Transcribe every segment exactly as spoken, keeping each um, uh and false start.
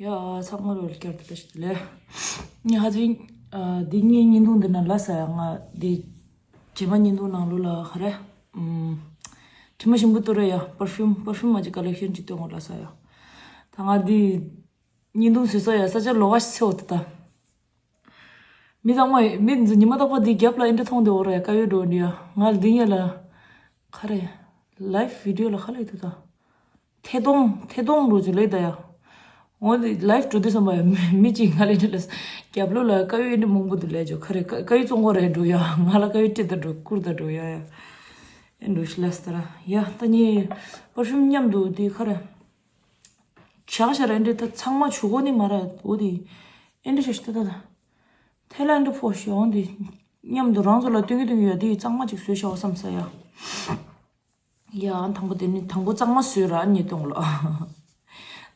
ཡ། ཚང་མ་ལོ་བསྐྱར་དུ་བཀྲ་ཤིས་བདེ་ལེགས། ངས་ཧ་ཅང་ཨ་འདི་ངའི་བརྙན་ཐུང་འདི་ནང་ལ་ས་ཡ་ང་འདི་རྗེས་མ་བརྙན་ཐུང་ནང་ལོ་ལ་ག་རེ། ཨམ། དྲི་མ་ཞིམ་པོ་གཏོར་ར་ཡ། པར་ཕིའུམ་པར་ཕིའུམ་མ་ཅིག་ཀ་ལེག་ཤན་ཅིག་སྟོན་འོ་ལ་ས་ཡ། ད་ང་འདི་བརྙན་ཐུང་བཟོས་ས་ཡ་ས་ཆ་ལོ་ག་ཤི་ཚེ་འོ་ད་ད། མི་ཚང་མ་མི་ཚོ་ཉི་མ་རྟག་པར་འདི་རྒྱབ་ལ་ཨེ་འདྲ་མཐོང་འདི་འོ་ར་ཡ་ཀ་ཡོད་འགྲོ་འདི་ཡ། ང་ལ་འདི་ཉེ་ལ་ག་རེ། ལའིབ་བི་ཌིའོ་ལ་ག་ལ་ཡོད་ད། ཐད་གཏོང་ཐད་གཏོང་འགྲོ་ཅིག་ལས་ད་ཡ། འོ་འདི་ལའིབ་འགྲོ་དུས་ཙམ་པ་ཡ་མི་མི་གཅིག་ང་ལ་ཨེ་འདྲ་ལ་རྒྱབ་ལོ་ལ་ཀ་ཡོད་ཨེ་འདྲ་མང་པོ་འདུག་ལས་ཇོ་ག་རེ་ཀ་ཀ་ཡོད་བཙོང་གོ་ར་ཡ་འགྲོ་ཡ། ང་ལ་ཀ་ཡོད་སྤྲད་ད་འགྲོ་བསྐུར་ད་འགྲོ་ཡ་ཡ། ཨེ་འགྲོ་ཤི་ལ་སྟ་ར་ཡ། ད་ཉེ་པར་ཕིའུམ་མཉམ་དུ་འདི་ག་རེ། ཇག་ཤ་ར་འདྲེ་ད་ཚང་མ་ཆུ་གོ་ནི་མ་ར་འོ་དེ། ཨེ་འདྲེ་ཤ་ཤ་ད་ད་ད། ཐེ་ལ་འདྲེ་ཕོ་ཤ་འོང་དེ། མཉམ་དུ་རང་ཚོ་ལ་སྟོན་གི་སྟོན་གི་ཡོད་དེ་གཙང་མ་ཅིག་བཟོས་ཤ་བ་བསམ་ས་ཡ། ཡ་དང་པོ་དེ་ནི་དང་པོ་གཙང་མ་བཟོས་ར་ཉེ་གཏོང་ལ།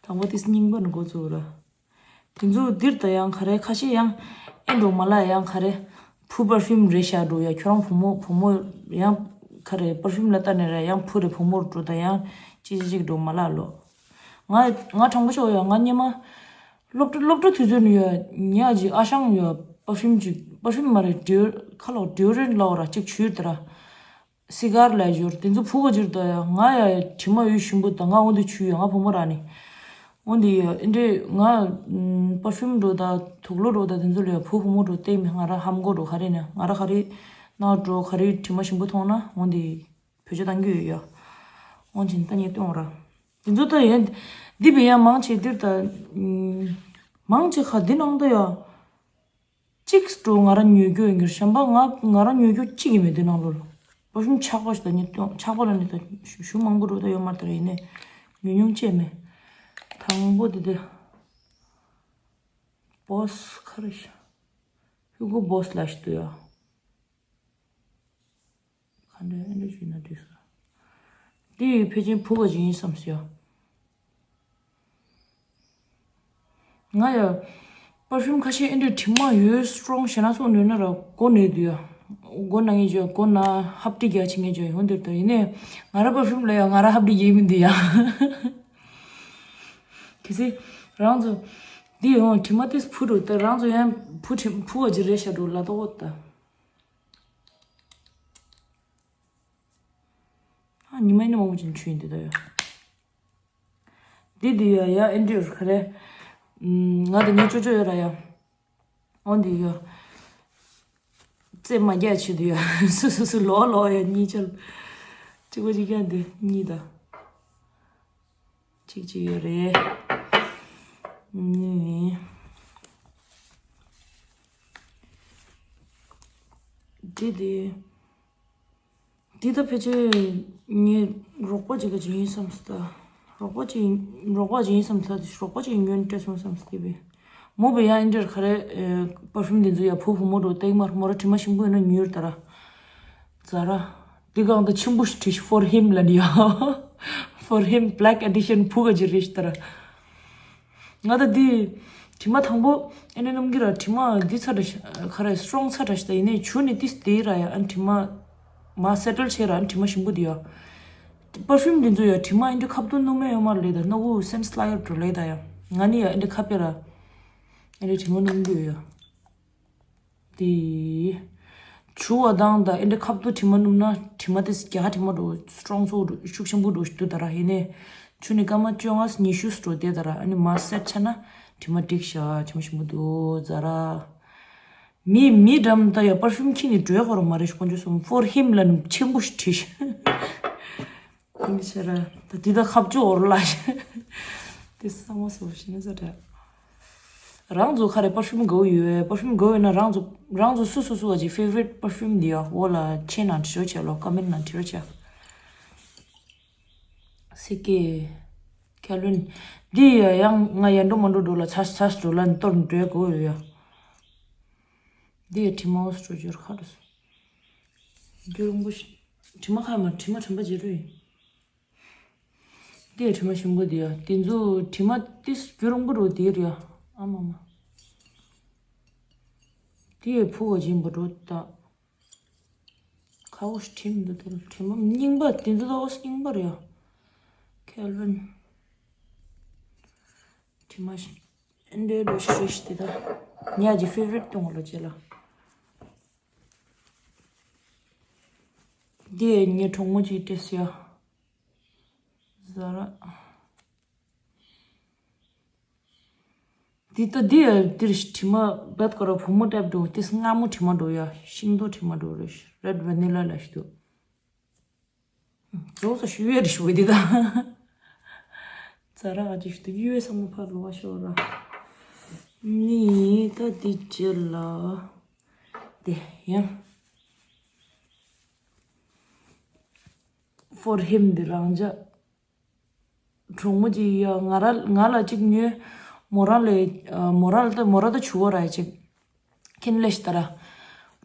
དང་པོ་དེ་རྙིང་པ་ནི་འགོ་ཚུགས་ར། དེ་ཚོ་འདིར་ད་ཡང་ག་རེ་ཁ་ཤས་ཡང་ཨེ་འགྲོ་མ་ལ་ཡང་ག་རེ། བུ་པར་ཕིའུམ་རེད་ཤག་འགྲོ་ཡ་ཁྱོད་རང་བུ་མོ་བུ་མོ་ཡང་ག་རེ་པར་ཕིའུམ་ལ་ལྟ་ནས་ར་ཡང་བུ་རེ་བུ་མོར་འགྲོ་ད་ཡང་ཅི་ཅི་ཅིག་འགྲོ་མ་ལ་ལོ། ང་ང་དྲང་པོ་ཤོག་ཡ་ང་སྙེ་མ། སློབ་གྲྭ་སློབ་གྲྭ་དུས་ཚོད་ནས་ཡ་ཉ་ཅིག་ཨ་ཞང་ཡ་པར་ཕིའུམ་ཅིག་པར་ཕིའུམ་མ་རེད་ཌིའོ་ཁ་ལོ་ཌིའོ་རེན་ལ་འོ་ར་ཅིག་ཆུ་ཡོད་ད་ར། སི་གར་ལ་ཞོར་དེ་ཚོ་ཕུ་ག་ཅིར་ད་ཡ་ང་ཡ་དྲི་མ་ཡོད་ཞིམ་པོ་ད་ང་འོ་འདི་ཆུ་ཡ་ང་བུ་མོ་ར་ནི། འོ་འདི་ཡ་ཨེ་འདྲེ་ང་པར་ཕིའུམ་འགྲོ་ད་དུག་ལོ་འགྲོ་ད་དེ་ཚོ་ལ་ཡ་བུ་བུ་མོ་འགྲོ་བལྟས་མི་ང་ར་ཧམ་གོ་འགྲོ་ག་རེ་ནི་ང་ར་ག་རེ་ན་འགྲོ་ག་རེ་དྲི་མ་ཞིམ་པོ་མཐོང་ན་འོ་འདི་བེད་སྤྱོད་བཏང་གི་ཡོད་ཡ། འོ་ཅིན་ད་ཉེ་གཏོང་ར་དེ་ཚོ་ད་ཡ་འདི་བེ་ཡ་མང་ཆེ་འདིར་ད་མང་ཆེ་ཁ་འདི་ནང་ད་ཡ། གཅིག་འགྲོ་ང་རང་ཉོས་རྒྱུ་ཡིན་གྱི་གཞན་པ་ང་ང་རང་ཉོས་རྒྱུ་གཅིག་ཡིན་མེད་དེ་ནང་ལོ་ལ། པར་ཕིའུམ་ཆག་པ་ཞིག་ད་ཉིད་ཆག་པ་ལ་ནི་ད་ཞུ་མང་པོ་འགྲོ་ད་ཡོད་མ་རེད་ད་ཡིན་ནས་ཉོ་མྱོང་བཅས་མེད། དང་པོ་དེ་དེ་བོས་ཁ་རེ་ཤ་ཧུ་གོ་བོས་ལ་ཞིག་ཏུ་ཡ། ག་འདྲ་ཨེ་འདྲ་བྱུང་ན་འགྲིག་ས། འདི་ཡི་ཕལ་ཆེར་བུ་ག་ཅིག་ཡིན་བསམ་སོང་ཡ། ང་ཡ། པར་ཕིའུམ་ཁ་ཤས་ཨེ་འདྲ་དྲི་མ་ཡོད་སི་ཊོང་ཞེ་ན་སོགས་ནོས་ན་ར་མགོ་ནས་འདུག་ཡ། མགོ་ན་ངེས་བྱོས་མགོ་ན་ཧབ་ཏི་རྒྱག་ཆེ་ངེས་བྱོས་ཡོང་འདིར་ད་ཡིན་ནས་ང་ར་པར་ཕིའུམ་ལ་ཡ་ང་ར་ཧབ་ཏི་རྒྱག་མི་འདུག་ཡ། གལ་སྲིད་རང་ཚོ་འདི་ཡོང་དྲི་མ་ཏིས་ཕུ་རུ་ད་རང་ཚོ་ཡང་ཕུ་དྲི་ཕུ་བ་ཅི་རེད་ཤ་འགྲོ་ལ་ཏོག་ད། ཨ་ཉི་མ་ཡིན་ན་མང་པོ་ཅིག་ཆུ་ཡིན་འདི་ད་ཡ། འདི་འདི་ཡ་ཡ་ཨེ་འདྲ་ཡོད་ག་རེ། ང་དང་ངའི་ཅོ་ཅོ་ཡོད་ར་ཡ། འོ་འདི་ཡ། རྩེད་མ་རྒྱག་ཆེད་དུ་ཡ། སུ་སུ་སུ་ལོ་ལོ་ཡ་གཉིས་ཆ། གཅིག་པ་གཅིག་རྐྱང་འདི་གཉིས་ད། གཅིག་གཅིག་ཡོད་རེད། ནི། འདི་འདི། འདི་ད་ཕལ་ཆེར་ངའི་རོགས་པ་ཅིག་ག་ཅིག་ཡིན་བསམ་སྟ། རོགས་པ་ཅིག་རོགས་པ་ཅིག་ཡིན་བསམ་སྟ་དེ་རོགས་པ་ཅིག་ཡིན་སྐྱོན་སྤྲད་སོང་བསམ་སྟེ་བས། མོ་བས་ཡང་ཨེ་འདྲར་ག་རེ། པར་ཕིའུམ་འདི་ཚོ་ཡ་བུ་བུ་མོ་འགྲོ་སྟེགས་མར་མོ་ར་དྲི་མ་ཞིམ་པོ་ཡིན་ན་ཉུལ་ད་ར། ཛ་ར། འདི་གང་ད་ཆེན་པོ་ཞིག་བྲིས་ཤིག་For him ལ་ནི་ཡ། For him black edition བུ་ག་ཅིག་རེད་ཤི་ད་ར། ང་ད་འདི། དྲི་མ་དང་པོ། ཨེ་ནས་སྣུམ་གྱི་ར་དྲི་མ་འདི་ཚ་དྲ་ཤ་ག་ར་སི་ཊོང་ཚ་དྲ་ཤ་ད་ཡིན་ནས་ཆུ་ནི་ཏིས་དེ་ར་ཡ་ཨན་དྲི་མ། མ་སེ་ཊལ་བྱས་ར་ཨན་དྲི་མ་ཞིམ་པོ་འདི་ཡ། པར་ཕིའུམ་འདི་ཚོ་ཡ་དྲི་མ་ཨེ་འདྲ་ཁབ་ཏུ་སྣུམ་མེད་ཡོད་མ་རེད་ད་སྣ་བུ་སེན་སི་ལ་ཡར་འགྲོ་ལེ་ད་ཡ། ང་ནི་ཡ་ཨེ་འདྲ་ཁབ་པེ་ར། ཨེ་འདྲ་དྲི་མ་སྣུམ་གྱི་ཡོད་ཡ། དེ། ཆུ་བ་དང་ད་ཨེ་འདྲ་ཁབ་ཏུ་དྲི་མ་སྣུམ་ན་དྲི་མ་དེ་རྒྱ་དྲི་མ་འགྲོ་སི་ཊོང་ཚོ་འགྲོ་ཤུགས་ཆེན་པོ་འགྲོ་ཞིག་ཏུ་ད་ར་ཡིན་ནས། ཆུ་ནི་སྐར་མ་བཅོ་ལྔ་ཉི་ཤུ་འགྲོ་དེ་ད་ར་ཨ་ནི་མ་སེ་ཊལ་ཆ་ན་དྲི་མ་འགྲིག་ཤག་དྲི་མ་ཞིམ་པོ་འདུག་ཛ་ར། མི་མི་འགྲམ་ད་ཡ་པར་ཕིའུམ་ཁྱི་ནི་འགྲོས་ཧོ་ར་མ་རེ་ཤི་ཀོན་ཅོ་སོང་For him ལ་ནི་ཆེན་པོ་ཞིག་བྲིས་ཤིག་ཁོང་གི་ཆེ་ར། ད་དེ་ད་ཁ་བཅུ་འོར་ལ་ཞེ། དེ་ས་མ་སོ་ཞེ་ན་ས་ར། རང་ཚོ་ཁ་རེ་པར་ཕིའུམ་དགའ་བོ་ཡོད་པར་ཕིའུམ་དགའ་བོ་ཡོད་ན་རང་ཚོ་རང་ཚོ་སུ་སུ་སུ་བ་ཅིག་ཕེ་ཝ་རི་ཊི་པར་ཕིའུམ་འདི་ཡ་འོ་ལ་ཆེ་ན་བྲི་རོགས་བྱ་ལོ་ཀོ་མེན་ཊི་ན་བྲི་རོགས་བྱ། སི་ཀེ། ཁེལ་ཝིན། འདི་ཡ་ཡང་ང་ཡ་འགྲོ་མ་འགྲོ་འགྲོ་ལ་ཚ་ཚ་འགྲོ་ལ་ནི་གཏོར་འགྲོ་དགོས་ཡོད་ཡ། འདི་ཡ་དྲི་མ་འོ་སྤྲོ་རྒྱུར་ཁ་རུ། རྒྱུ་རིང་པོ་ཞིག་དྲི་མ་ཁ་མ་དྲི་མ་དྲི་མ་བརྗེ་རུ་ཡིན། དེ་དྲི་མ་ཞིམ་པོ་དེ་ཡ། དེ་ཚོ་དྲི་མ་ཏིས་རྒྱུ་རིང་པོ་རུ་དེ་རེད་ཡ། ཨ་མ་མ། དེ་ཕུ་བ་སྦྱིན་པ་འགྲོ་ད། ཁ་བོ་ཞིག་དྲི་མི་འདུག་དེ་དྲི་མ་རྙིང་པ་དེ་ཚོ་ད་འོ་རྙིང་པ་རེད་ཡ། ཁེལ་ཝིན། དྲི་མ་ཞིམ། འདྲའི་ལོ་ཤི་རེ་ཤི་དེ་ད། ཉག་གི་ཕེ་ཝ་རིཊ་དུང་ལོ་ཅེ་ལ། འདི་ངའི་གྲོགས་མོ་གཅིག་སྤྲད་སོང་ཡ། ཟ་ར། འདི་ད་འདི་ཡ་འདིར་དྲི་མ་བད་ཀ་ར་བུ་མོ་ཏེབ་འགྲོ་དེ་སྔ་མོ་དྲི་མ་འགྲོ་ཡ་ཤིང་ཏོག་དྲི་མ་འགྲོ་རེད། རེད་ཝ་ནི་ལ་ལ་ཞིག་འདུག་རྫོགས་སོ་ཞུ་ཡས་རེ་ཞུ་བས་འདི་དང་། ཙ་ར་ཨ་ཅིག་ཏུ་ཡུལ་བས་ཚང་མ་ཕར་ལོ་བ་ཤོར་ར། ནི་ད་འདི་རྗེས་ལ། དེ་ཡང་། For him འདི་རང་ཅག་གྲོགས་མོ་ཅིག་ཡ་ང་ར་ང་ལ་ཅིག་ཉོས། མོ་རང་ལས་མོ་རང་ལ་ད་མོ་ར་ད་ཆུ་བོ་ར་ཅིག་ཁྱེད་ལས་ཤི་ད་ར།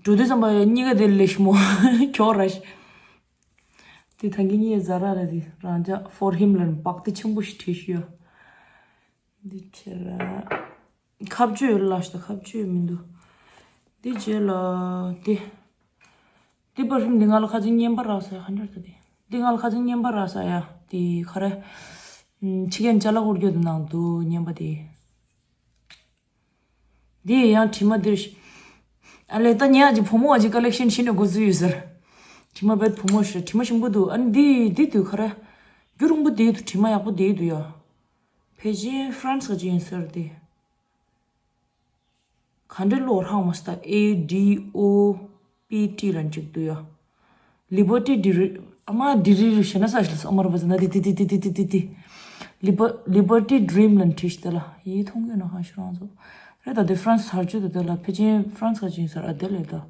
འགྲོ་དུས་ཙམ་པ་ཡ་གཉིས་ཀ་དེ་ལས་ཤི་མོ་ཁྱོ་ར་ཤི། དེ་ཐང་གི་གཉིས་ཟ་ར་ར་དེ་རང་ཅག་ཕོར་ཧིམ་ལ་བག་དེ་ཆེན་པོ་ཞིག་བྲིས་ཤི་ཡོད། འདི་ཁྱེད་ར། ཁ་བཅུ་ཡོད་ལ་ཤི་ད་ཁ་བཅུ་ཡོད་མི་འདུག་འདི་རྗེས་ལ་དེ། འདི་པར་ཧིམ་འདི་ང་ལ་ཁ་ཚིག་བརྙན་པར་རག་ས་ཡ་ག་འདྲ་ད་དེ། འདི་ང་ལ་ཁ་ཚིག་བརྙན་པར་རག་ས་ཡ་དེ་ག་རེ། ཕྱི་རྒྱལ་ཅ་ལག་སྐོར་སྐྱོད་དུ་ནང་དུ་བརྙན་པ་དེ། འདི་ཡང་དྲི་མ་འདིར། ཨ་ལས་ད་ཉག་གི་བུ་མོ་བ་ཅིག་ཀ་ལེག་ཤན་ཤི་ནས་འགོ་འཛུགས་ཡོད་ཟེར། དྲི་མ་བེད་བུ་མོ་ཞེས་དྲི་མ་ཞིམ་པོ་འདུག་ཨ་ནི་འདི་འདི་དུས་ག་རེ། རྒྱུ་རིང་པོ་འདི་དུ་དྲི་མ་ཡག་པོ་འདི་དུ་ཡ། ཕལ་ཆེར་ཧྥ་རན་སི་ག་ཅིག་ཡིན་ཟེར་ཏེ། ག་འདྲ་ལོ་ཧང་མ་སྟ་ཨེ་ཌི་ཨོ་པི་ཊི་ལན་ཅིག་འདུག་ཡ། ལི་བར་ཊི་ཌི་རི། ཨ་མ་ཌི་རི་རི་ཞེ་ན་ས་ཞིག་ཨ་མ་ར་བ་ཟི་ན་ཏི་ཏི། ལི་བར་ལི་བར་ཊི་ཌི་རིམ་ལན་ཁྲིད་ཤི་ཏེ་ལ་ཡིད་མཐོང་གི་ན་ཧང་ཤི་རང་ཚོ། རེད་ད་དེ་ཧྥ་རན་སི་ཚར་གཅོད་དེ་དེ་ལ་ཕལ་ཆེར་ཧྥ་རན་སི་ག་ཅིག་ཡིན་ཟེར་ཨ་དེ་ལས་ད།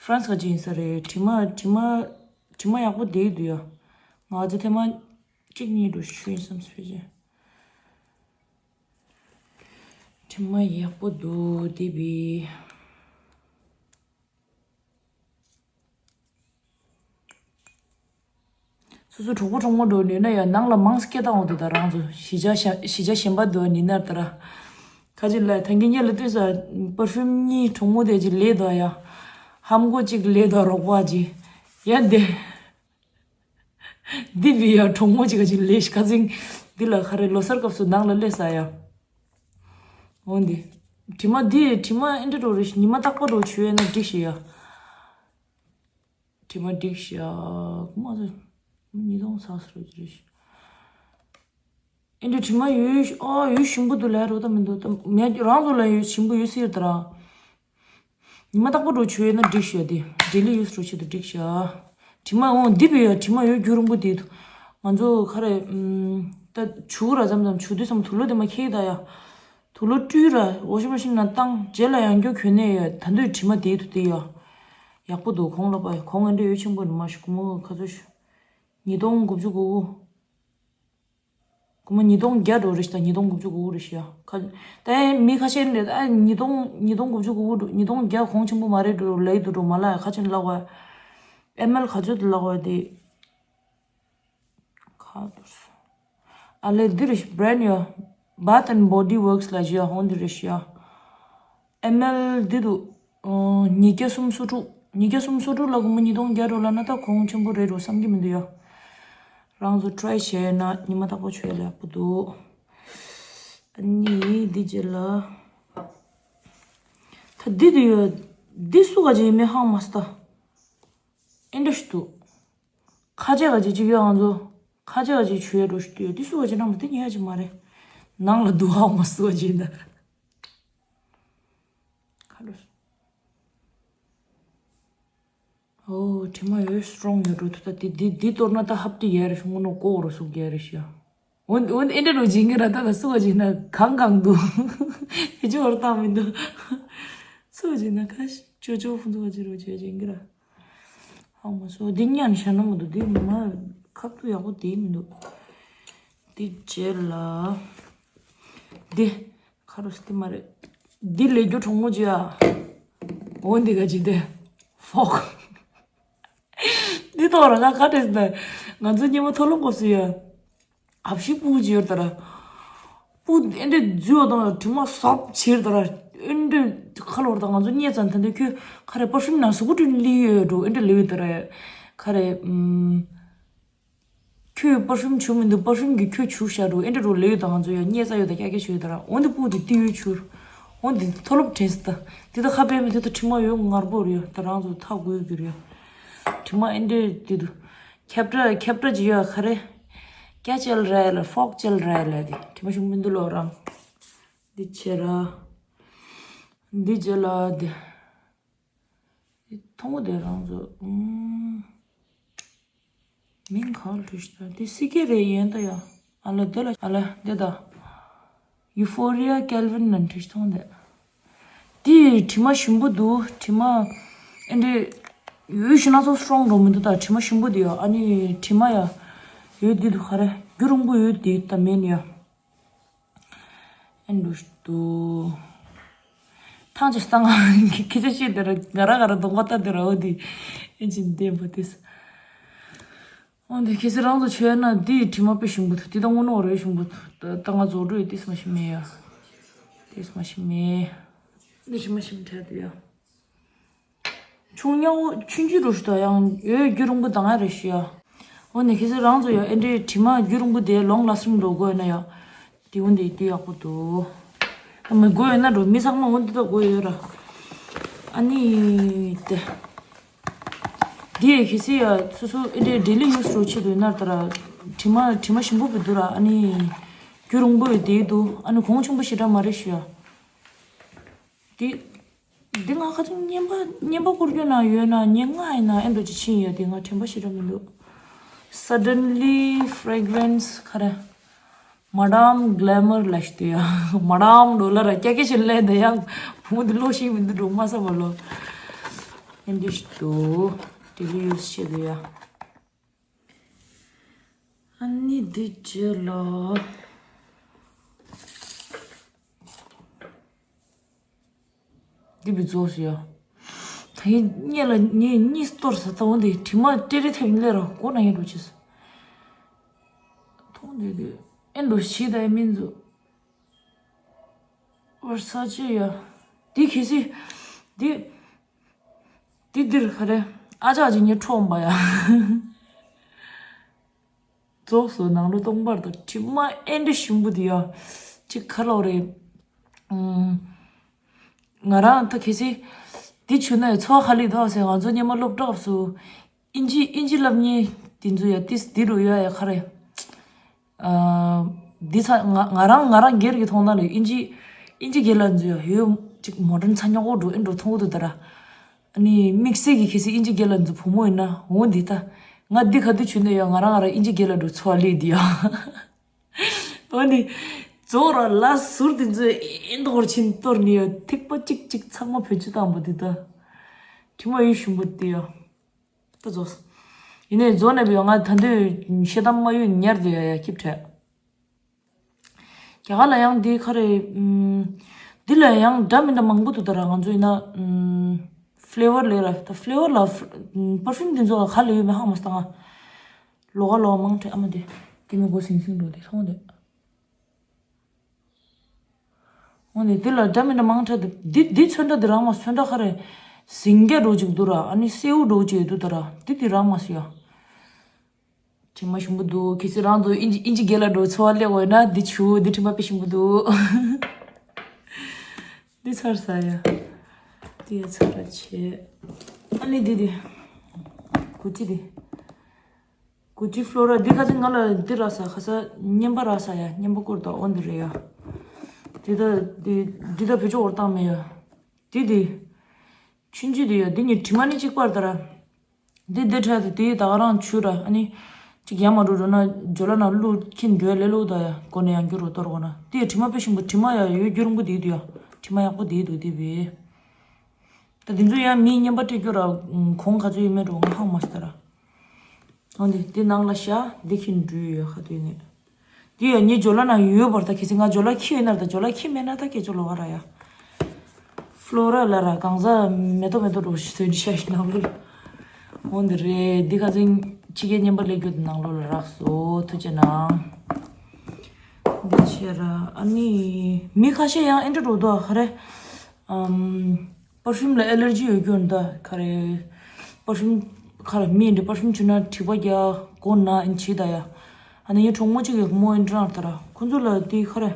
ཧྥ་རན་སི་ག་ཅིག་ཡིན་ཟེར་རེད། དྲི་མ་དྲི་མ་དྲི་མ་ཡག་པོ་བསྡད་འདུག་ཡ། ང་ཚོ་ཐེངས་མ་གཅིག་གཉིས་འགྲོ་ཤུ་ཡིན་བསམ་སོང་ཕལ་ཆེར། དྲི་མ་ཡག་པོ་འདུག་དེ་བི། སོ་སོ་གྲོགས་པོ་གྲོགས་མོ་འགྲོ་ནུས་ན་ཡང་ནང་ལ་མང་སྐད་བཏང་འོང་དུ་ད་རང་ཚོ་གཞིས་ཆགས་གཞིས་ཆགས་གཞན་པ་འདུག་ནི་ན་ད་ར། ཁ་ཅིག་ལ་ཐང་གི་ཉེ་ལ་ལྟོས་ས་པར་ཕིའུམ་གཉིས་གྲོགས་མོ་དེ་ཅིག་ལས་དོ་ཡ། ཧམ་གོ་ཅིག་ལས་དོ་རོགས་པ་ཅིག་ཡ་དེ། འདི་བི་ཡ་གྲོགས་མོ་ཅིག་ག་ཅིག་ལས་ཤི་ཁ་ཚིང་། འདི་ལ་ཁ་རེ་ལོ་སར་སྐབས་སུ་ནང་ལ་སླེབས་ས་ཡ། འོན་ཏེ། དྲི་མ་འདི་དྲི་མ་ཨེ་འདྲ་འགྲོ་རེ་ཤི་ཉི་མ་རྟག་པ་འགྲོ་བྱུས་ཡོད་ན་འགྲིག་ཤི་ཡ། དྲི་མ་འགྲིག་ཤི་ཡ། ཁོ་མ་ཚོ། ཉིས་སྟོང་ཚགས་སུ་རེ་ཤི། ཨེ་འདྲ་དྲི་མ་ཡོད་ཨ་ཡོད་ཞིམ་པོ་འདུག་ལས་རོ་ད་མི་འདུག་ད་མེད་རང་ཚོ་ལ་ཡོད་ཞིམ་པོ་ཡོད་སྲིད་ད་ར། ཉི་མ་རྟག་པ་འགྲོ་བྱུས་ཡོད་ན་འགྲིག་ཤག་དེ། འབྲེལ་ལི་ཡོད་རོ་ཆེད་དུ་འགྲིག་ཤག་དྲི་མ་འོང་འདི་བས་ཡ་དྲི་མ་ཡོད་རྒྱུ་རིང་པོ་དེ་འདུག་ང་ཚོ་ཁ་རེ། ད་བྱུག་ར་ཙམ་ཙམ་བྱུག་དུས་ཙམ་དུག་ལོག་དེ་མ་ཁྱེར་ད་ཡ། དུག་ལོག་བཀྲུས་ར་ཝོ་ཤིང་མ་ཤིན་ནང་བཏང་རྗེས་ལ་ཡང་སྐྱོ་གྱོན་ནས་ཡ་ད་འདོད་དྲི་མ་དེ་འདུག་དེ་ཡ། ཡག་པོ་འདུག་གོང་ལ་པ་གོང་ཨེ་འདྲ་ཡོད་ཆེན་པོ་ནི་མ་ཤི་ཀུ་མོ་ཁ་ཚོ་ཤི། ཉིས་སྟོང་དགུ་བཅུ་གོ་དགུ། སྒོར་མོ་ཉིས་སྟོང་བརྒྱ་འགྲོ་རེད་ཤག་ད་ཉིས་སྟོང་དགུ་བཅུ་གོ་དགུ་རེད་ཤག་ཁ། ད་ཡང་མི་ཁ་ཤས་རེད་ཨ་ཉིས་སྟོང་ཉིས་སྟོང་དགུ་བཅུ་གོ་དགུ་འགྲོ་ཉིས་སྟོང་བརྒྱ་གོང་ཆེན་པོ་མ་རེད་འགྲོ་ལེ་འདུག་འགྲོ་མ་ལ་ཁ་ཆེན་ལག་བ། ཨེམ་ཨེལ་ག་ཚོད་དུ་ལག་བ་དེ། ཁ་དུར་སོ། ཨ་ལེ་འདི་རེད་ཤག་བྷ་རན་ཌི་ཡ། Bath and Body Works ལ་ཞུ་ཡ་ཧོན་འདི་རེད་ཤག་ཨེམ་ཨེལ་འདི་འདུག་ཨོ། ཉིས་བརྒྱ་སུམ་སོ་དྲུག་ཉིས་བརྒྱ་སུམ་སོ་དྲུག་ལ་སྒོར་མོ་ཉིས་སྟོང་བརྒྱ་འགྲོ་ལ་ན་ད་གོང་ཆེན་པོ་རེད་འགྲོ་བསམ་གྱི་མི་འདུག་ཡ། རང་ཚོ་ཊི་རའི་བྱས་ན་ཉི་མ་རྟག་པར་བྱོས་ལ་ཡག་པོ་འདུག་ཨ་ནི་འདི་རྗེས་ལ། ད་འདི་འདུག་ཡ། འདི་སུ་ག་ཅིག་ཡིན་མིན་ཧང་མ་སོང་ད། ཨེ་འདྲ་ཞིག་འདུག་ཁ་ཆེ་ག་ཅིག་ཅིག་ཡོད་ང་ཚོ། ཁ་ཆེ་ག་ཅིག་ཆུ་ཡ་འགྲོ་ཞིག་འདུག་ཡ་འདི་སུ་ག་ཅིག་ནང་མ་འདི་ཉལ་ཡ་ཅིག་མ་རེད། ནང་ལ་འདུག་ཧང་མ་སུ་ག་ཅིག་ཡིན་ད། ཁ་ལོ། ཨོ། དྲི་མ་ཡོད་སི་ཊོང་ཡོད་འགྲོ་ཐུ་ད་དེ་དེ་དེ་གཏོར་ན་ད་ཧབ་ཏི་ཡར་ཤུང་ནོ་ཀོ་རོ་སུག་ཡར་ཤ། འོན་འོན་ཨེ་འདྲ་རུ་སྦྱིན་གི་ར་ད་ད་སུ་བ་སྦྱིན་ན་གང་གང་འདུག་ཕི་ཅི་བར་བཏང་མི་འདུག་སུ་བ་སྦྱིན་ན་ཁ་ཤི་ཅོ་ཅོ་ཕུན་ཚོགས་ཅི་རུ་ཅོ་སྦྱིན་གི་ར། ཧང་མ་སོ་འདི་ཉན་ཤ་ན་མི་འདུག་འདི་མ་ཁབ་ཏུ་ཡག་པོ་དེ་མི་འདུག་འདི་རྗེས་ལ་འདི། ཁ་རུ་སྟི་མ་རེད། འདི་ལས་རྒྱུ་གྲོགས་མོ་ཅི་ཡ། འོ་འདི་ག་ཅི་དེ། ཧྥོག་འདི་ཐོག་ར་ང་ཁ་བྲེས་ན། ང་ཚོ་སྙེ་མོ་མཐོ་སློབ་སྐབས་སུ་ཡ། ཨབ་ཤི་སྤུ་ཅི་ཡོད་ད་ར། སྤུ་ཨེ་འདྲེ་རྫུས་བ་དང་དྲི་མ་སོབ་ཕྱིར་ད་ར། ཨེ་འདྲེ་ཁ་ལོར་དང་ང་ཚོ་རྙེད་ཙང་ད་འདི་ཁྱོད་ཁ་རེ་པར་ཕིའུམ་ནང་གཟུགས་པོ་བཀྲུས་ལི་ཡོད་འགྲོ་ཨེ་འདྲེ་ལི་ཡོད་ད་ར། ཁ་རེ། ཨམ། ཁྱོད་པར་ཕིའུམ་བྱུག་མི་འདུག་པར་ཕིའུམ་གྱིས་ཁྱོད་བྱུག་བཞག་འགྲོ། ཨེ་འདྲ་འགྲོ་ལེ་ཡོད་ད། ང་ཚོ་ཡ་རྙེད་ས་ཡོད་ད། ཀྱ་ཀྱ་ཞུ་ཡོད་ད་ར། འོན་ཏེ་སྤུ་དེ་ཏི་ཡོད་བྱུར། འོན་ཏེ་ཐོ་ལོབ་དྲན་སི་ད། དེ་ད་ཁ་པའི་མི་དེ་ད་དྲི་མ་ཡོད་ངར་པོ་རེད་ཡ། ད་རང་ཚོ་ཐག་གོ་གི་རེད་ཡ། དྲི་མ་ཨེ་འདྲ་དེ་འདུག་ཁྱབ་བསྒྲགས་ཁྱབ་བསྒྲགས་ཅི་ཡོད་ཁ་རེ། ཀྱ་ཅལ་ར་ལ་ཕོག་ཅལ་ར་ལ་དེ་དྲི་མ་ཞུ་མི་འདུག་ལོ་རང་། འདི་ཆེ་ར། འདི་ཅེ་ལ་དེ། མཐོང་བ་དེ་རང་ཚོ། ཨུམ། མིང་གང་བྲིས་ཤག་དེ་སི་ཀེ་རེད་ཡིན་ད་ཡ། ཨ་ལ་དེ་ལ་ཨ་ལ་དེ་ད། Euphoria Kelvin ན་བྲིས་མཐོང་དེ། དེ་དྲི་མ་ཞིམ་པོ་འདུག་དྲི་མ། ཨེ་འདྲས། ཡོད་ཤི་ན་ཚོ་སི་ཊོང་འགྲོ་མི་འདུག་ད་དྲི་མ་ཞིམ་པོ་འདུག་ཡ། ཨ་ནི་དྲི་མ་ཡ། ཡོད་འདི་འདུག་ཧ་རེ། རྒྱུ་རིང་པོ་ཡོད་འདི་ད་མེད་ནི་ཡ། ཨེ་འགྲོ་ཞིག་འདུག་ཐང་ཅིག་བཏང་ང་ཁྱེད་ཅག་ཤེས་དེ་ར་ང་ར་ང་ར་གདོང་པ་ལྟ་དེ་ར། འོ་དེ་ཨེ་ཅིག་འདེམས་པ་དེས། འོ་དེ་ཁྱེད་ཚོ་རང་ཚོ་བྱོས་ན་དེ་དྲི་མ་དཔེ་ཞིམ་པོ་འདུག་དེ་ད་དངོས་གནས་རེད་ཞིམ་པོ་འདུག་ད་ད་ང་རྫོགས་འགྲོ་ཡི་དེས་མ་ཞིམ་མེད་ཡ། དེས་མ་ཞིམ་མེད། འདི་དྲི་མ་ཞིམ་དྲགས་འདུག་ཡ། ཆུང་ཉག་པོ་ཆུང་ཆུང་རུ་ཞིག་ད་ཡང་ཡོད་རྒྱུ་རིང་པོ་ད་ང་རེ་ཞུ་ཡ། འོ་ནས་ཁྱེད་ཚོ་རང་ཚོ་ཡ་ཨེ་འདྲའི་དྲི་མ་རྒྱུ་རིང་པོ་དེ་ལོང་ལ་སིང་འགྲོ་དགོས་ན་ཡ། དེ་འོ་འདི་དེ་ཡག་པོ་འདུག་ད་མི་དགོས་ཡོད་ན་འགྲོ་མི་ཚང་མ་འོ་འདི་ད་དགོས་ཡོད་ར། ཨ་ནི་དེ། དེ་ཡ་ཁྱེད་ཚོ་ཡ་སོ་སོ་ཨེ་འདྲའི་ཌེ་ལི་ཡུ་སི་རུ་ཆེད་དུ་ཡིན་ན་ད་ར། དྲི་མ་དྲི་མ་ཞིམ་པོ་བུད་འདུག་ར། ཨ་ནི་རྒྱུ་རིང་པོ་ཡོད་དེ་འདུག་ཨ་ནི་གོང་ཆེན་པོ་ཞེ་དྲག་མ་རེད་ཞུ་ཡ། དེ། འདི་ང་ཁ་ཚོན་རྔན་པ་རྔན་པ་བསྐུར་རྒྱུ་ན་ཡོད་ན་ཉེ་ལྔ་ཡིན་ན་ཨེ་འགྲོ་ཅི་ཕྱིན་ཡོད་དེ་ང་དྲན་པ་ཞེ་དྲག་མི་འདུག Suddenly fragrance ག་རེ། Madame Glamour ལ་ཞིག་དེ་ཡ། Madame འགྲོ་ལ་ར་ཀྱ་ཀྱ་ཞིག་ལས་འདི་ཡང་བུ་མོ་འདི་ལོ་ཞིག་མི་འདུག་འགྲོ་མ་ས་བ་ལོ། ཨེ་འདི་ཞིག་ཏུ་ཌེ་ལི་ཡུ་སི་བྱེད་དུ་ཡ། ཨ་ནི་འདི་བྱེད་ལ། འདི་བི་རྫོགས་སུ་ཡ། ད་ཡིན་གཉིས་ལ་ངས་གཉིས་གཏོར་ས་ད་འོ་འདི་དྲི་མ་སྤྲེལ་རེ་ཐེབས་ལེ་ར་སྒོ་ན་ཡིན་འགྲོ་ཆེ་སོ། མཐོང་འདི་འདི་ཨེ་འགྲོ་ཞིག་ད་ཡིན་མིན་ཚུ། བར་ས་ཆེ་ཡ། འདི་གལ་སྲིད། འདི། འདི་འདིར་ག་རེ། ཨ་ཅག་ཅིག་ངས་འཕྲོག་འོང་པ་ཡ། རྫོགས་སོ་ནང་ལོ་སྟོང་པར་དང་དྲི་མ་ཨེ་འདྲ་ཞིམ་པོ་འདི་ཡ། ཅིག་ཁ་ལོ་རེད། ང་རང་ད་གལ་སྲིད་འདི་བྱུང་ན་ཚོ་ཧ་ལི་ཐོག་སེ་ང་ཚོ་སྙེ་མ་སློབ་གྲྭ་སྐབས་སུ་ཨིན་ཇི་ཨིན་ཇི་སློབ་གཉེར་དེ་ཚོ་ཡ་ཏིས་འདི་རུ་ཡོད་ཡ་ཁ་རེད། འདི་ཚ་ང་ང་རང་ང་རང་སྒེར་གྱི་མཐོང་སྣང་ལ་ཨིན་ཇི་ཨིན་ཇི་སྒེར་ལ་ཚོ་ཡ་ཡོད་ཅིག་མོ་ཌན་ཚ་ཉོག་གོ་འགྲོ་ཨེ་འགྲོ་མཐོང་གི་འདུག་ད་ར། ཨ་ནི་དམིགས་བསལ་གྱི་གལ་སྲིད་ཨིན་ཇི་སྒེར་ལ་འཛུལ་བུ་མོ་ཡིན་ན་འོ་འདི་ལྟ། ང་འདི་ག་དུས་བྱུང་ནས་ཡང་ང་རང་ང་རང་ཨིན་ཇི་སྒེར་ལ་འགྲོ་འཚོ་བ་ལས་འདི་ཡ། འོ་ནི། རྫོགས་ར་ལ་ཟུར་འདི་ཚོས་ཨེ་འདོར་ཕྱིན་གཏོར་ནི་ཡ་ཐིགས་པ་གཅིག་གཅིག་ཚང་མ་བེད་སྤྱོད་བཏང་པ་འདི་ལྟ། དྲི་མ་ཡོད་ཞུམ་པོ་འདི་ཡ། ད་རྫོགས། ཡིན་ནའི་རྫོགས་ནས་བས་ང་ད་འདོད་ཤེས་དམ་མ་ཡོད་ཉར་འདི་ཡ་ཡ་སྐྱིབ་བྲལ། རྒྱ་གར་ལ་ཡང་འདི་ག་རེ། ཨུམ། འདི་ལ་ཡང་འདྲ་མི་འདྲ་མང་པོ་འདུག་ད་ར་ང་ཚོ་ཡིན་ན། ཨུམ། ཕི་ལེ་ཝར་ལས་ར་ད་ཕི་ལེ་ཝར་ལ་ཕི་པར་ཕིའུམ་འདི་ཚོ་ག་ལ་ཡོད་མེད་ཧ་མ་སྟ་ང་། ལོག་ག་ལོག་མང་དྲགས་ཨ་མ་དེ། དེ་མི་གོ་སིང་སིང་འགྲོ་དེ་མཐོང་དེ། འོ་ནི་དེ་ལ་འདྲ་མི་འདྲ་མང་དྲགས་དེ་འདི་འདི་ཚོན་ཁྲ་འདི་རང་མ་ཚོན་ཁྲ་ག་རེ། ཟིང་རྒྱ་འགྲོ་ཅིག་འདུག་ར་ཨ་ནི་སེའུ་འགྲོ་ཅིག་འདུག་ད་ར་འདི་འདི་རང་མ་སུ་ཡ། དྲི་མ་ཞིམ་པོ་འདུག་གལ་སྲིད་རང་ཚོ་ཨིན་ཇི་ཨིན་ཇི་སྒེར་ལ་འགྲོ་འཚོ་བ་སླེབས་འོས་ན་འདི་ཆུ་འདི་དྲི་མ་དཔེ་ཞིམ་པོ་འདུག་འདི་ཚར་ས་ཡ། འདི་ཡ་ཚར་ར་ཆེ། ཨ་ནི་འདི་འདི། གུ་ཅི་འདི། གུ་ཅི་ཕི་ལོ་ར་འདི་ཁ་ཅིག་ང་ལ་འདི་རག་ས་ཁ་ས་རྔན་པ་རག་ས་ཡ་རྔན་པ་བསྐུར་དང་འོ་འདི་རེད་ཡ། འདི་ད་འདི་འདི་ད་བེད་སྤྱོད་འོར་བཏང་མེད་ཡ། འདི་འདི། ཆུན་ཆུན་འདི་ཡ་འདི་གཉིས་དྲི་མ་ནི་གཅིག་པར་ད་ར། འདི་འདི་འཕྲལ་དུ་དེའི་ད་ག་རང་ཆུ་ར་ཨ་ནི། གཅིག་ཡར་མར་འགྲོ་འགྲོ་ན་ཇོ་ལ་ན་ལུག་ཁྱི་འགྲོའི་ལེ་ལུག་ད་ཡ་སྒོ་ནས་ཡང་རྒྱུ་རུ་གཏོར་དགོས་ན་དེ་ཡ་དྲི་མ་དཔེ་ཞིམ་པོ་དྲི་མ་ཡ་ཡོད་རྒྱུ་རིང་པོ་དེའི་དུ་ཡ་དྲི་མ་ཡག་པོ་དེའི་དུ་དེ་བས། ད་དེ་ཚོ་ཡང་མིའི་རྔན་པ་སྤྲད་རྒྱུ་ར་གོང་ག་ཚོད་ཡོད་མེད་འགྲོ་ང་ཧང་མ་སི་ད་ར། འོ་འདི་འདི་ནང་ལ་ཤ་འདི་ཁྱི་འགྲོའི་ཡ་ཁ་དུས་ནས། དེ་ཡང་ངའི་ཇོ་ལ་ན་ཡོད་པར་ད་གལ་སྲིད་ང་ཇོ་ལ་ཁྱི་ཡོད་ན་ད་ཇོ་ལ་ཁྱི་མེད་ན་ད་སྐད་ཅོ་ལོ་ག་ར་ཡ། ཕི་ལོ་ར་ལ་ར་གང་ཟག་མེ་ཏོག་མེ་ཏོག་འགྲོ་ཞིག་ཐོན་ཤ་ཞིག་ནང་ལོ་ལ། འོ་འདི་རེད་འདི་ཁ་སང་ཕྱི་རྒྱལ་རྔན་པ་ལས་རྒྱུ་ནང་ལོ་ལ་རག་སོ་ཐུགས་རྗེ་གནང་། འདི་ཆེ་ར་ཨ་ནི་མི་ཁ་ཤས་ཡང་ཨེ་འདྲ་འགྲོ་དོ་ཧ་རེ། ཨམ། པར་ཕིའུམ་ལ་ཨེ་ལར་ཇི་ཡོད་རྒྱུ་འདྲ་ག་རེ། པར་ཕིའུམ་ག་རེ་མི་འདྲ་པར་ཕིའུམ་བྱུགས་ན་དྲི་བ་རྒྱག་མགོ་ན་ཨིན་བྱེད་ད་ཡ། ཨ་ནི་ངའི་གྲོགས་མོ་གཅིག་གིས་མོ་ཨེ་འདྲ་ལྟ་ར། ཁོ་ཚོ་ལ་དེ་ག་རེ།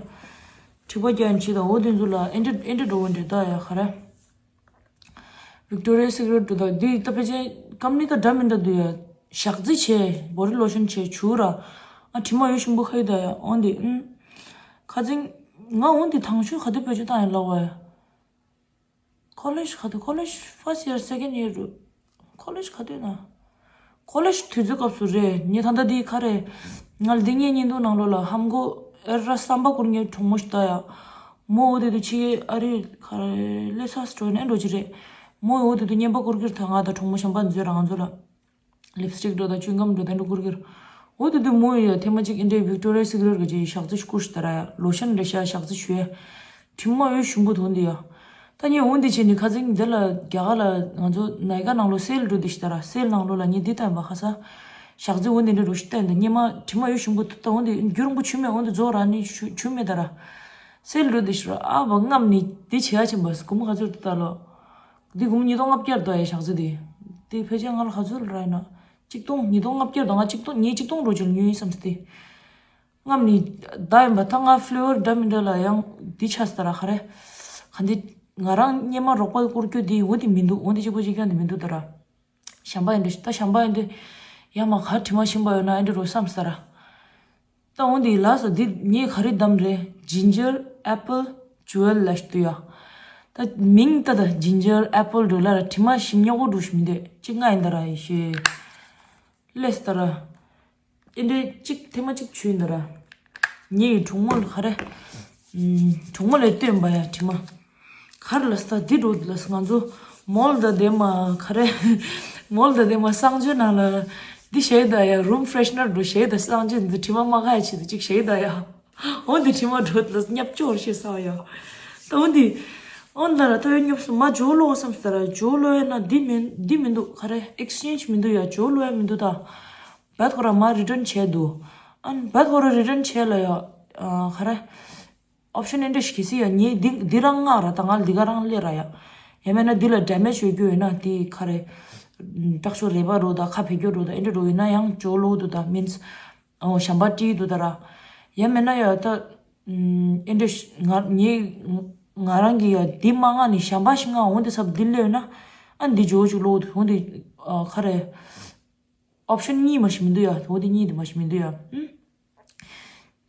དྲི་བ་རྒྱག་ཡིན་ཅི་དང་འོ་དེ་ཚོ་ལ་ཨེ་འདྲ་ཨེ་འདྲ་འགྲོ་འདྲ་ད་ཡ་ག་རེ། Victoria's Secret འགྲོ་ད་འདི་ད་ཕལ་ཆེར་ཀམ་ནི་ད་འདྲ་མི་འདྲ་འདུག་ཡ། ཞག་རྩི་བྱས་body lotion བྱས་བྱུག་ར། ཨ་དྲི་མ་ཡོད་ཞིམ་པོ་ཁ་ཡི་ད་ཡ་འོ་འདི་ཨུམ། ཁ་ཚིང་། ང་འོ་འདི་དང་ཤོས་ག་དུས་བེད་སྤྱོད་བཏང་ཡིན་ལབ་བ་ཡ། College ག་དུས། College first year second year རུ། College ག་དུས་ན། College དུས་ཚོད་སྐབས་སུ་རེད། ངས་ད་ལྟ་འདི་ག་རེ། ང་ལ་འདི་ངའི་བརྙན་ཐུང་ནང་ལོགས་ལ་ཧམ་གོ་ཨེ་ར་བསམ་པ་བསྐུར་མཁན་གྲོགས་མོ་ཞིག་ད་ཡ། མོ་འོ་དེ་དུས་ཕྱི་རྒྱལ་ཨ་རི་ག་རེ་ལེ་སཱ་སི་ཊོར་ནས་འགྲོ་གི་རེད། མོ་འོ་དེ་དུས་བརྙན་པར་བསྐུར་གི་རེད་ད། ང་དང་གྲོགས་མོ་གཞན་པ་འཛུལ་ར་ང་ཚོ་ལ། ལིབ་སི་ཊིག་འགྲོ་དང་ཅུན་གམ་འགྲོ་དང་འགྲོ་བསྐུར་གྱི་རེད། འོ་དེ་དུས་མོ་ཡ་ཐེངས་མ་གཅིག་ཨིན་ཌི་ཡ་Victoria's Secret གི་ཅིག་ཞག་རྩི་བསྐུར་ཞིག་ད་ར་ཡ། ལོ་ཤན་རེ་ཤ་ཞག་རྩི་ཞུ་ཡ། དྲི་མ་ཡོད་ཞིམ་པོ་འདུག་འདི་ཡ། ད་ངས་འོ་འདི་བྱས་ནས་ཁ་སང་འདི་ལ་རྒྱ་གར་ལ་ང་ཚོ་ནའི་ཀ་ནང་ལོགས་སེལ་འགྲོ་དེ་ཞིག་ད་ར། སེལ་ནང་ལོགས་ལ་ངས་འདི་བལྟས་པ་ཁ་ས། ཞག་རྩི་འོ་འདི་འདྲ་འགྲོ་ཞིག་བལྟས་འདི་སྔོན་མ་དྲི་མ་ཡོད་ཞིམ་པོ་འདུག་ད་འོ་འདི་རྒྱུན་རིང་པོ་བྱུགས་མེད། འོ་འདི་རྫོགས་ར་ནི་བྱུགས་མེད་ད་ར། སེལ་འགྲོ་དེ་ཞིག་ར་ཨ་བ་རྔམ་ནི་འདི་བྱེད་ཡ་ཕྱིན་པ་སྒོར་མོ་ག་ཚོད་འདུག་ད་ལོ། འདི་སྒོར་མོ་ཉིས་སྟོང་ལྔ་བརྒྱ་རེད་ད་ཡ་ཞག་རྩི་དེ། དེ་ཕལ་ཆེར་ང་ལ་ག་ཚོད་ལ་རག་ཡིན་ན། ཆིག་སྟོང་། ཉིས་སྟོང་ལྔ་བརྒྱ་དང་ང་ཆིག་སྟོང་། ངས་ཆིག་སྟོང་འགྲོ་ཅིག་ཉོས་ཡིན་བསམ་སྟེ། རྔམ་ནི་ད་ཡིན་པ་ད་ང་ཕི་ལེ་ཝར་འདྲ་མི་འདྲ་ལ་ཡང་འདི་ཆགས་སྟེ་ར་ག་རེ། ག་འདི་ང་རང་སྔོན་མ་རོགས་པ་བསྐུར་རྒྱུ་འདི་འོ་འདི་མི་འདུག་འོ་འདི་གཅིག་པོ་གཅིག་རྐྱང་འདི་མི་འདུག་ད་ར། གཞན་པ་ཡིན་འདྲ་ཞིག་ད་གཞན་པ་ཡིན་དུས་ཡ་མ་ག་དྲི་མ་ཞིམ་པ་ཡོད་ན་ཨེ་འདྲ་རུ་བསམ་སྟེ་ར། ད་འོ་འདི་ལ་ས་འདི་ངས་ག་རེ་བདམས་རེད། Ginger Apple Jewel ལ་ཞིག་འདུག་ཡ། ད་མིང་ད་ད་Ginger Apple འགྲོ་ལ་ར་དྲི་མ་ཞིམ་ཉོག་པོ་འགྲོ་ཞིག་མི་འདུག་གཅིག་ང་ཡིན་ད་ར་ཡེ་ཤེས། ལེས་ད་ར། ཨེ་འདྲའི་གཅིག་ཐེངས་མ་གཅིག་བྱུགས་ཡིན་ད་ར། ངས་གྲོགས་མོ་ལ་ག་རེ། གྲོགས་མོ་ལ་སྟོན་པ་ཡ་དྲི་མ། ག་རེ་ལ་ས་འདི་འགྲོ་ལ་ས་ང་ཚོ་མོལ་ད་དེ་མ་ག་རེ། མོལ་ད་དེ་མ་གསང་སྤྱོད་ནང་ལ། འདི་ཞེ་ད་ཡ་room freshener འགྲོ་ཞེ་ད་གསང་སྤྱོད་འདི་དྲི་མ་མ་ག་ཡ་ཆེད་དུ་གཅིག་ཞེ་ད་ཡ། འོ་འདི་དྲི་མ་འགྲོ་ལ་ཉབ་ཅོར་ཞེ་ས་ཡ། ད་འོ་འདི། འོ་ད་ར་ད་ཡ་ཉོབ་སོ་མ་ཇོ་ལོ་བསམ་ས་ར་ཇོ་ལོ་ཡ་ན་འདི་མིན་འདི་མི་འདུག་ག་རེ་exchange མི་འདུག་ཡ་ཇོ་ལོ་ཡ་མི་འདུག་ད། བད་ཁོ་ར་མ་return བྱས་འདུག་ཨན་བད་ཁོ་ར་return བྱས་ལ་ཡ། ཨ་ག་རེ། option ཨེ་འདྲ་ཞིག་གི་སི་ཡ་ངས་འདི་འདི་རང་མངགས་ར་ད་ང་འདི་ག་རང་སླེབས་ར་ཡ། ཡང་མེད་ན་འདི་ལ་damage ཡོད་རྒྱུ་ཡོད་ན་འདི་ག་རེ། སྐྲག་ཤོག་རེ་བ་རོ་ད་ཁ་བེད་སྐྱོ་རོ་ད་ཨེ་འདྲ་རོ་ཡིན་ན་ཡང་ཇོ་ལོ་འདུག་ད་means ཨོ་གཞན་པ་བྲིས་འདུག་ད་ར། ཡང་མེད་ན་ཡ་ད། ཨེ་འདྲ་ཞིག་ང་ངས་ང་རང་གི་ཡ་འདི་མ་མངགས་ནས་གཞན་པ་ཞིག་མངགས་འོང་དེ་ཚབ་འདི་སླེབས་ན། ཨ་འདི་ཇོ་ཅིག་ལོ་འདུག་འོང་དེ་ག་རེ། option གཉིས་མ་ཞིག་མི་འདུག་ཡ། འོ་དེ་གཉིས་དེ་མ་ཞིག་མི་འདུག་ཡ། ཨུམ།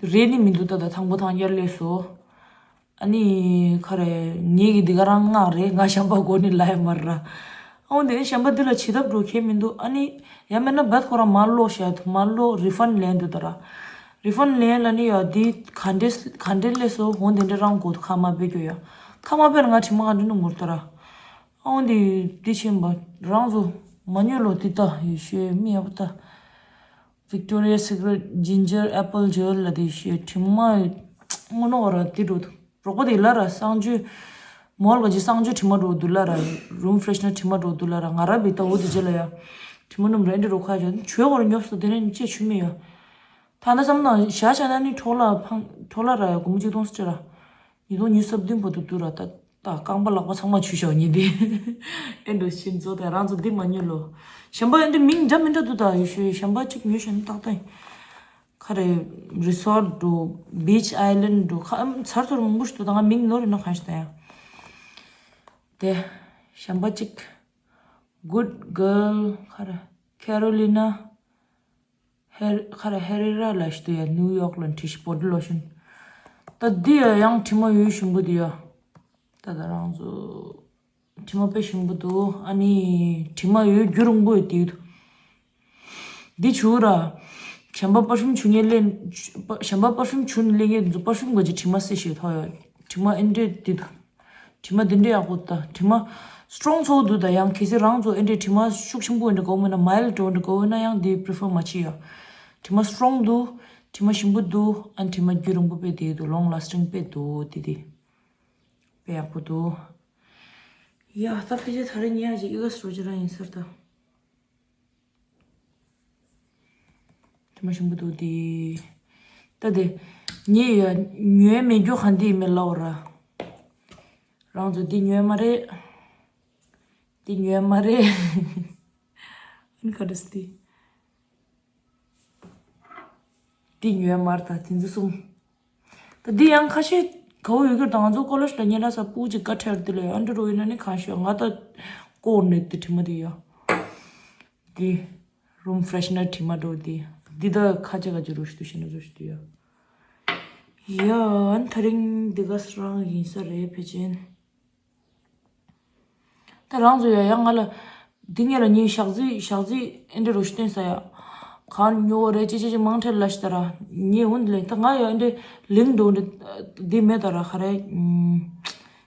རེད་ནི་མི་འདུག་ད་ད་དང་པོ་དང་རྒྱལ་ལས་སོ། ཨ་ནི་ག་རེ་ངེད་ཀྱི་འདི་ག་རང་མངགས་རེད། ང་གཞན་པ་གོ་ནི་ལ་ཡ་མར་ར། ཨོ་འདི་གཞན་པ་འདི་ལ་བྱེད་ཐབས་འགྲོ་ཁྱེད་མི་འདུག་ཨ་ནི་ཡ་མེད་ན་བད་ཁོ་རང་མ་ལོ་ཤ་མ་ལོ་refund ལེན་འདུག་ད་ར། refund ལེན་ལ་ནི་ཡ་འདི་ག་འདྲེ་ག་འདྲེ་ལས་སོ་འོ་འདི་འདྲེ་རང་གོ་ཁ་མ་བེད་གྱོ་ཡ། ཁ་མ་བེད་ང་དྲི་མ་ག་འདྲེ་ནི་མུར་ད་ར། ཨོ་འདི་འདི་ཆེན་པ་རང་ཚོ་མ་ཉོ་ལོ་འདི་ད་ཡེ་ཤེས་མི་ཡག་པོ་ད། Victoria's Secret Ginger Apple Gel ལ་དེ་ཤེས་དྲི་མ་དངོས་གནས་ར་དེ་འགྲོ་འདུག་རོགས་པ་དེ་ལ་ར་གསང་སྤྱོད་མོལ་ག་ཅི་གསང་སྤྱོད་དྲི་མ་འགྲོ་འདུག་ལ་ར་room freshener དྲི་མ་འགྲོ་འདུག་ལ་ར་ང་ར་བི་ད་འོ་དེ་རྗེས་ལ་ཡ་དྲི་མ་སྣུམ་ར་འདི་རོ་ཁ་ཅོ་ཆོས་གོ་ར་ཉོབ་སོ་དེ་ནས་ཅེས་ཆུ་མི་ཡོད། ད་ན་བསམ་ན་ཞག་ཆ་ན་ནི་འཕྲོ་ལ་ཕང་འཕྲོ་ལ་ར་ཡ་སྒོར་མོ་གཅིག་སྟོང་སྤྲད་ར། ཉིས་སྟོང་ཉི་ཤུ་རྩ་བདུན་བར་དུ་བསྡུ་ར་ད་ད་རྐང་པ་ལག་པ་ཚང་མ་ཆུ་ཤོག་ཉིན་དེ། ཨེ་འགྲོ་ཤིན་ཛོ་དེ་རང་ཚོ་འདི་མ་ཉོས་ལོ། གཞན་པ་ཨེ་འདྲ་མིང་འདྲ་མི་འདྲ་འདུག་ད་ཡོད་ཤོད་གཞན་པ་གཅིག་ཉོས་ཤོད་ན་ཏག་ཏག་ཡིན། ཁ་རེ་resort འགྲོ་beach island འགྲོ་ཁ་ཨམ་ཚར་ཚོར་མང་པོ་ཞིག་འདུག་ད་ང་མིང་ནོར་ཡིན་ན་གང་ཞིག་ད་ཡང་། དེ་གཞན་པ་གཅིག Good Girl ཁ་རེ་Carolina ཧེ་ཁ་ར་ཧེ་རེ་ར་ལ་ཞིག་ཏུ་ཡ་ནིའུ་ཡོག་ལ་འཁྲིད་ཤིག་body lotion། ད་འདི་ཡ་ཡང་དྲི་མ་ཡོད་ཞིམ་པོ་འདི་ཡ། ད་ད་རང་ཚོ་དྲི་མ་དཔེ་ཞིམ་པོ་འདུག་ཨ་ནི་དྲི་མ་ཡོད་རྒྱུ་རིང་པོ་ཡོད་དེ་འདུག་འདི་བྱུག་ར། གཞན་པ་perfume བྱུག་ངེས་ལེན། གཞན་པ་perfume བྱུག་ནས་ལེན་ངེས་འདུག perfume ག་ཅི་དྲི་མ་སེ་ཞིག་ཐོག་ཡོད། དྲི་མ་ཨེ་འདྲས་འདི་འདུག་དྲི་མ་འདི་འདྲས་ཡག་པོ་ད་དྲི་མ་strong ཚོགས་འདུག་ད་ཡང་གལ་སྲིད་རང་ཚོ་ཨེ་འདྲས་དྲི་མ་ཤུགས་ཆེན་པོ་འདྲ་གོ་མིན་ན་mild འདྲ་གོ་ན་ཡང་འདི་prefer མ་བྱེད་ཡ། དྲི་མ་strong འདུག་དྲི་མ་ཞིམ་པོ་འདུག་ཨ་དྲི་མ་རྒྱུན་རིང་པོ་དཔེ་དེ་འདུག long lasting དཔེ་འདུག་དེ་དེ་དཔེ་ཡག་པོ་འདུག་ཡ་ད་ཕལ་ཆེར་ད་རེས་ཉལ་ཡ་ཅིག་ཨི་ག་སོ་ཅི་རང་ཡིན་ཟེར་ད། དྲི་མ་ཞིམ་པོ་འདུག་དེ། ད་དེ། ངས་ཡ་ཉོས་མེད་རྒྱུ་གང་འདི་མེད་ལབ་ར། རང་ཚོ་འདི་ཉོས་མ་རེད། འདི་ཉོས་མ་རེད། ཨན་ཁ་དུ་སི་འདི། འདི་ཉོས་མར་ད་དེ་ཚོ་གསུམ། ད་འདི་ཡང་ཁ་ཤས་ག་བོ་ཡོད་ཀྱི་རེད། ད་ང་ཚོ་ཀོ་ལེ་ཇི་ལ་ཉེ་ལ་ས་སྤུ་ཅིག་ཀ་ཁྲེར་འདི་ལ་ཡ་ཨན་ཏི་རོ་ཡིན་ན་ནི་གང་ཤོད་ང་ད་ཀོར་ནས་དེ་དྲི་མ་དེ་ཡ། འདི་རུམ་ཕེ་རེ་ཤི་ནར་དྲི་མ་འགྲོ་འདི། འདི་ད་ཁ་ཅིག་ག་ཅིག་རུ་ཞིག་ཏུ་ཤེས་ན་རུ་ཞིག་ཏུ་ཡ། ཡ་ཨན་ཐ་རིང་འདི་ག་སི་རང་ཡིན་ས་རེད་ཕལ་ཆེར། ད་རང་ཚོ་ཡ་ཡ་ང་ལ་འདི་ངེད་ལ་ཉིན་ཞག་རྩི་ཞག་རྩི་ཨེ་འདྲ་རོ་ཞིག་སྟོན་ས་ཡ། གང་ཉོ་བ་རེད་ཅེ་ཅེ་ཅེ་མང་ཁྲེལ་ལ་ཤི་ད་ར། ཉེ་འུན་ལེ་ད་ང་ཡ་ཨེ་འདྲ་ལིང་འགྲོ་འདྲ་འདི་མེད་ད་ར་ཁ་རེ།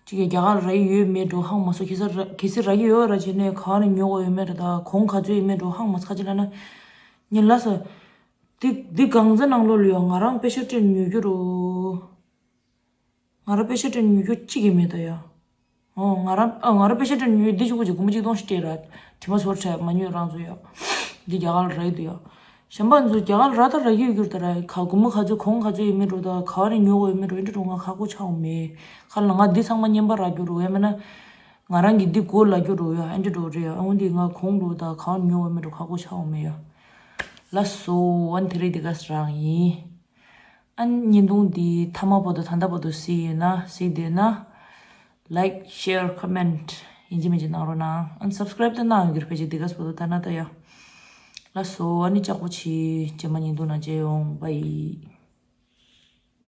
ཅིག་གི་རྒྱ་གར་ར་ཡི་ཡོད་མེད་འགྲོ་ཧང་མ་སོ་གེ་སར་གེ་སི་ར་ཡི་ཡོད་ར་ཅེ་ནས་གང་ནས་ཉོ་བ་ཡོད་མེད་ར་ད་གོང་ག་ཚོད་ཡོད་མེད་འགྲོ་ཧང་མ་སོ་ཁ་ཅིག་ལ་ན། ཉིན་ལ་ས། འདི་འདི་གང་ཚེ་ནང་ལོ་ལ་ཡ་ང་རང་པེ་ཤ་སྤྲད་ཉོ་རྒྱུ་རོ། ང་རང་པེ་ཤ་སྤྲད་ཉོ་རྒྱུ་གཅིག་གི་མེད་ད་ཡ། ཨོ་ང་རང་ཨ་ང་རང་པེ་ཤ་སྤྲད་ཉོ་འདི་ཆུ་ཀུ་ཅིག་སྒོར་མོ་གཅིག་སྟོང་ཞིག་སྤྲད་ར། དྲི་མ་ཟོར་ཁྲལ་མ་ཉོས་རང་ཚོ་ཡ། འདི་རྒྱ་གར་ར་ཡི་འདུག་ཡ། གཞན་པ་ཚོ་རྒྱ་གར་ར་ད་ར་ཡི་གྱུར་ད་ར་ག་སྒོར་མོ་ག་ཚོད་གོང་ག་ཚོད་ཡོད་མེད་འགྲོ་ད་ག་བ་ནས་ཉོ་དགོས་ཡོད་མེད་འགྲོ་ཨེ་འདྲ་འགྲོ་ང་ཁག་པོ་ཆགས་འོང་མེད། ཁ་ལ་ང་འདི་ཚང་མ་བརྙན་པར་རག་རྒྱུ་རོ་ཡ་མེད་ན། ང་རང་གི་འདི་སྒོ་ལ་རྒྱུ་རོ་ཡ་ཨེ་འདྲ་འགྲོ་རེད་ཡ་ཨ་འོ་འདི་ང་གོང་འགྲོ་ད་ག་བ་ནས་ཉོ་དགོས་མེད་འགྲོ་ཁག་པོ་ཆགས་འོང་མེད་ཡ། ལགས་སོ་ཨ་ནི་དེ་རིང་འདི་ག་སི་རང་ཡིན། ཨ་ནི་བརྙན་ཐུང་འདི་མཐའ་མ་བར་དུ་ད་ལྟ་བར་དུ་གཟིགས་ཡོད་ན་གཟིགས་འདོད་ན། Like, share, comment ཡིན་གཅིག་མིན་གཅིག་གནང་རོགས་གནང་། ཨ་ནི་སབ་སི་ཀ་རེབ་དེ་གནང་ཡོང་གི་རེད་ཕལ་ཆེར་འདི་ག་སི་བར་དུ་ད་ན་ད་ཡ། ལགས་སོ་ཨ་ནི་ལྕགས་པོ་ཆེ་རྗེས་མ་བརྙན་ཐུང་ནང་མཇལ་ཡོང་། བྷའི།